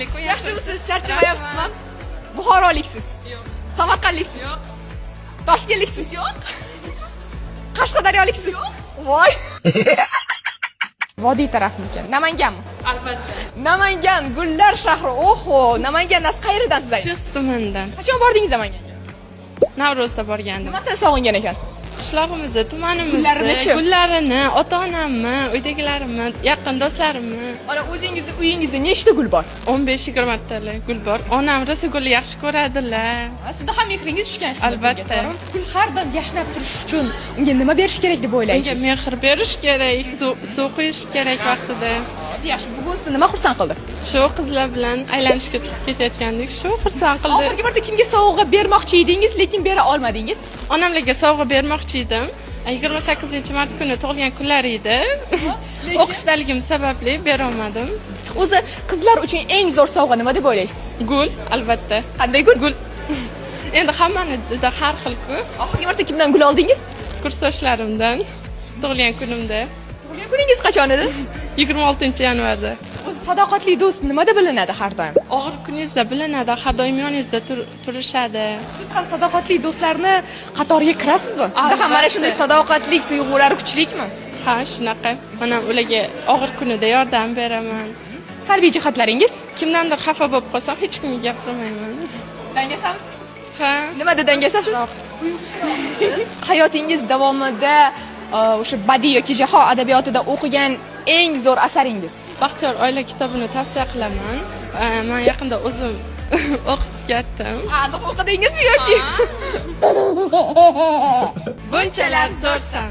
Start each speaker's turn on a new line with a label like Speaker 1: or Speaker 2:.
Speaker 1: Assalomu alaykum.
Speaker 2: Yaxshimisiz? Charchamayapsizmi? Buxoroliksiz?
Speaker 1: Yo'q.
Speaker 2: Samarqandliksiz?
Speaker 1: Yo'q.
Speaker 2: Toshkentliksiz? Yo'q. Qashqadaryoliksiz? Yo'q. Voy. Vodiy tarafmikan? Namanganmi?
Speaker 1: Albatta.
Speaker 2: Namangan gullar shahri. Oho, Namangandan siz qayerdansiz ayting?
Speaker 1: Chust tumanidan.
Speaker 2: Qachon bordingiz Namanganga?
Speaker 1: Navro'zda borgandim.
Speaker 2: Nimasini sog'ingan ekansiz?
Speaker 1: Qishlog'imizni, tumanimizni,
Speaker 2: Gullarini-chi?
Speaker 1: Gullarini, ota-onamni, uydagilarimni, yaqin do'stlarimni.
Speaker 2: Mana o'zingizni uyingizda nechta gul bor?
Speaker 1: 15-20 talik gul bor. Onam rosa gulni yaxshi ko'radilar.
Speaker 2: Sizda ham mehringiz tushgan shunda
Speaker 1: Albatta.
Speaker 2: gulga, to'g'rimi? Gul har doim yashnab turishi uchun unga nima berish kerak deb
Speaker 1: Unga
Speaker 2: o'ylaysiz?
Speaker 1: mehr berish kerak, suv quyish kerak vaqtida.
Speaker 2: Yaxshi, bugun sizni nima xursand qildi?
Speaker 1: Shu qizlar bilan aylanishga chiqib ketayotgandik. Shu xursand qildi.
Speaker 2: Oxirgi marta kimga sovg'a bermoqchi edingiz, lekin bera olmadingiz?
Speaker 1: Onamlarga sovg'a bermoqchi edim. 28-mart kuni tug'ilgan kunlari edi. O'qishdaligim sababli bera olmadim.
Speaker 2: O'zi qizlar uchun eng zo'r sovg'a nima deb o'ylaysiz?
Speaker 1: Gul, albatta.
Speaker 2: Qanday gul?
Speaker 1: Gul. Endi hammani dida har xil-ku.
Speaker 2: Oxirgi marta kimdan gul oldingiz?
Speaker 1: Kursdoshlarimdan tug'ilgan kunimda.
Speaker 2: Tug'ilgan kuningiz qachon edi?
Speaker 1: 26-yanvarda.
Speaker 2: O'zi sadoqatli do'st nimada bilinadi har doim?
Speaker 1: Og'ir kuningizda bilinadi, har doim yoningizda turishadi.
Speaker 2: Siz ham sadoqatli do'stlarni qatoriga kirasizmi? Sizda ham mana
Speaker 1: Albatta.
Speaker 2: shunday sadoqatlik tuyg'ulari kuchlikmi?
Speaker 1: Ha, shunaqa. Men ham ularga og'ir kunida yordam beraman.
Speaker 2: Salbiy jihatlaringiz?
Speaker 1: Kimdandir xafa bo'lib qolsam, hech kimga gapirmayman.
Speaker 2: Dangasamisiz?
Speaker 1: Ha.
Speaker 2: Nimada dangasasiz? Hayotingiz davomida o'sha badiiy yoki jahon adabiyotida o'qigan eng zo'r asaringiz?
Speaker 1: Baxtiyor oila kitobini tavsiya qilaman. Men yaqinda o'zim o'qib tugatdim.
Speaker 2: Aniq o'qidingizmi yoki?
Speaker 1: Bunchalar zo'rsan.